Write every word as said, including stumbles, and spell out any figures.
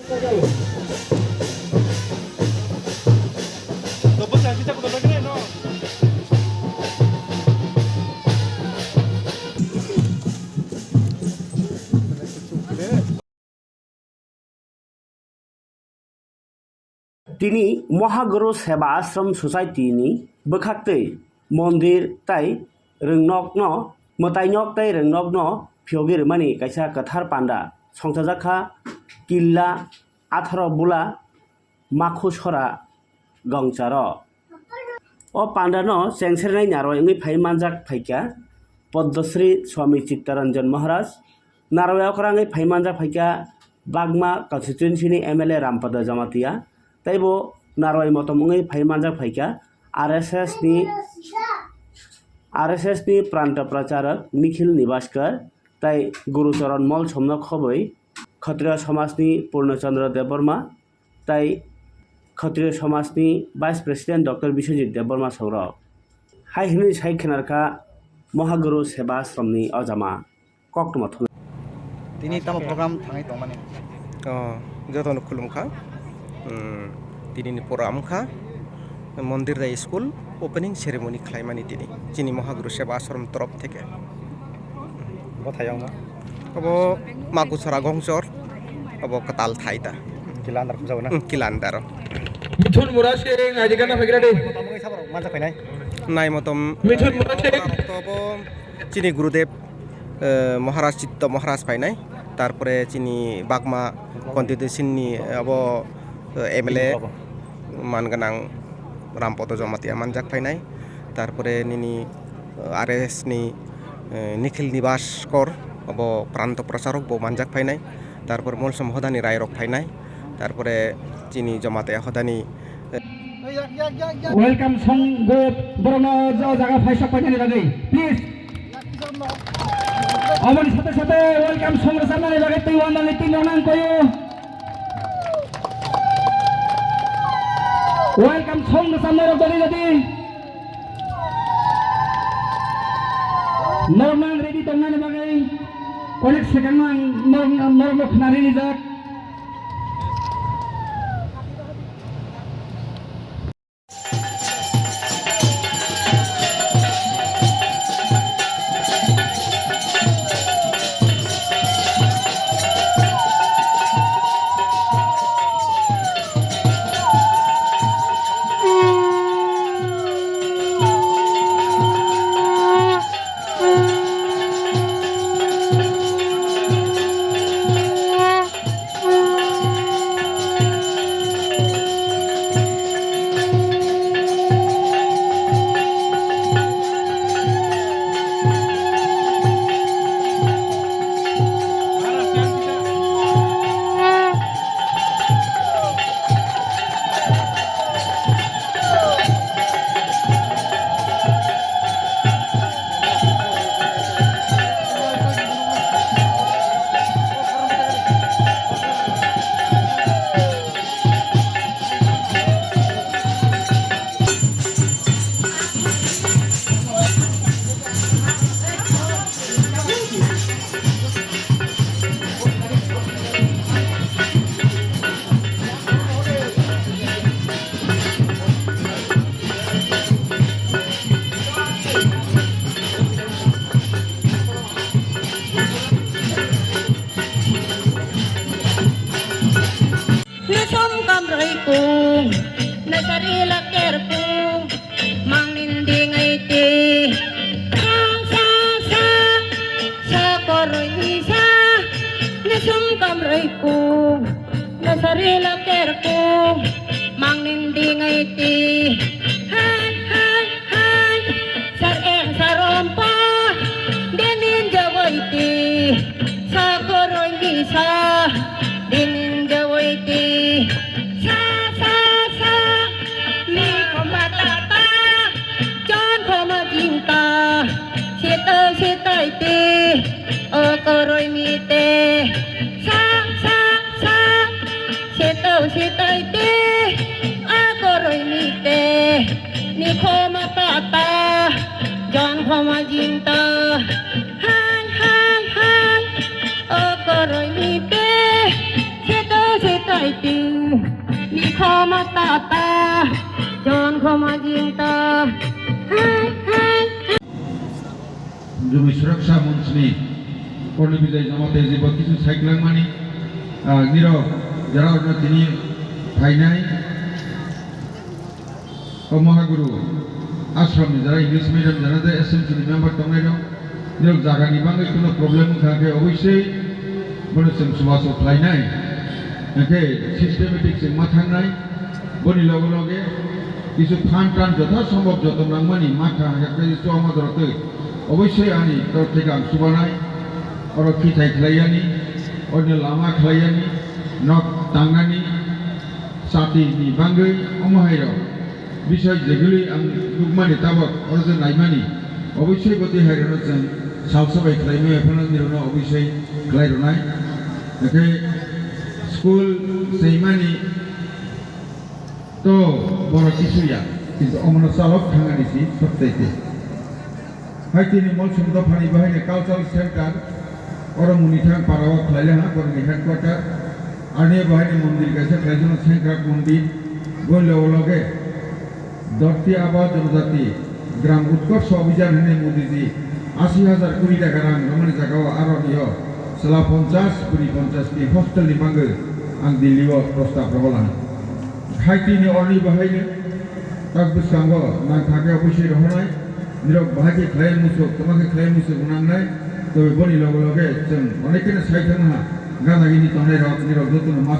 Tini Mohaguru Seva Ashram Society ni bwkhaktwi mondir tei rwngnokno, mwtainok tei rwngnokno phiyogwi rwmani kaisa kwthar panda songchajakha Killa atharo Bula Makhusora Gongcharo. O pandano chengserni narwai wngwi phai manjak phaikha Padmasri Swami Chittaranjan Maharaj, narwai okra wngwi phai manjak phaikha Bagma constituency ni M L A Rampada Jamatia, tei bo narwai motom wngwi phai manjak phaikha R S S ni, R S S ni pranta pracharok Nikhil Nibaskar tei Guru Charan Molsomno khobwi Khatriya Samajni Purno Chandra Debbarma tei Khatriya Samajni Vice President Doctor Biswajit Debbarma songrok. Hai hwnwi sai khwnarkha Mohaguru Seva Ashramni ojama koktwma thumwi. Tini tamo program thangwi tongmani? Oh, jotono khulumkha. Hmm, tinini program wngkha Mondir Day School opening ceremony khlaimani tini chini Mohaguru Seva Ashram torof theke. Bo thayong ma? Abo Makusora Gongchor, abo kwtal thai ta. Kilandar puja na? Hmm, Kilandar. Mithun Murasing, aji kana phaikra de. Tamo khe saborok manjak phainai? Nai motom. Mithun Murasing. Abo chini Gurudev, eh, Maharaj Chitto Maharaj phainai. Tarpore chini Bagma constituency ni abo, eh, M L A man gwnang Rampada Jamatia manjak phainai. Tarpore nini, eh, R S ni, eh, Nikhil Nibaskar, abo pranto pracharok bo manjak phainai. Tarpore Molsom Hodani rairok phainai. Tarpore chini Jamatia Hodani, eh, Welcome song go borokno o jaga phaisok painani bagwi, please. Aboni sate sate welcome song rwchapnani bagwi twi wandalni team rok nang koyo. Welcome song rwchapnai rok dodi dodi. Norok nang ready tongnani bagwi konek second nang norok, norokno khna rinijak. Nisum kamroi kung, nasari laker kung, mangnin dingai ti. Sa, sa, sa, sa koroi ni sa, nisum kamroi kung, nasari laker kung, mangnin dingai ti. Hai, hai, hai, sar eng sarompa, denin jawai ti. Sa koroi ni sa, denin jawai ti. Sa, sa, sa, ni koma tata, jon koma jinta, sita, sitai ti, o koroi ni te. Sa, sa, sa, sita, sitai ti, o koroi ni te. Ni koma tata, jon koma jinta. Hai, hai, hai, o koroi ni te. Tata, John Khomajinta. Jumi Suraksha Munchni Korni Bijay Jamate jibo kisu saiklangmani, ah, nirok jara orno tini phainai. O Mahaguru Ashram ni jara English medium jara de S M C ni member tongnai rok. Nirok jaga ni bagwi kuno problem wngkha khe obviously bono chwng chubachu khlainai. Hwnkhe systematic chwng ma thangnai. Boni loge loge kisu phan tan jotha sombhob joto nangmani ma kha hwnkhe tei chwma jorotwi obviously ani torok theke ang chubanai. Oro khithai khlaiyani, onyo lama khlaiyani, nok tangnani, chati ni bagwi omo hai rok. Bisai jeguli ang nukmani tabok oro je naimani, obviously botwi hai rokno chwng salsa bai khlaimaya phano nirokno obviously khlai rwnai. Hwnkhe school sengmani to borok kisu ya, kintu omono chalok thangani si sobchaite. Hai tini Molsum dophani bahaini cultural center, oro Munithang para o khlaile ha, borokni headquarter. Ani bahaini mondir kaisa khlaijano Sengkrak mondir, boni loge loge Dharti Aaba Janajati Gram Utkarsh Abhiyan hinwi Modiji asi hajar kuri taka rang rwmani jaga o aro nio chwla ponchash, bwrwi ponchash ni hostel ni bagwi ang Delhi o prostab rogo laha. Hai tini oroni bahaini tak bwskango nang thangkhe obviously rohornai. Nirok bahai khe khlai musuk, toma khe khlai musuk nangnai. Tei boni loge loge chwng onek kheno sai thangna ha. Gana gini tongnai rok, nirok jotono ma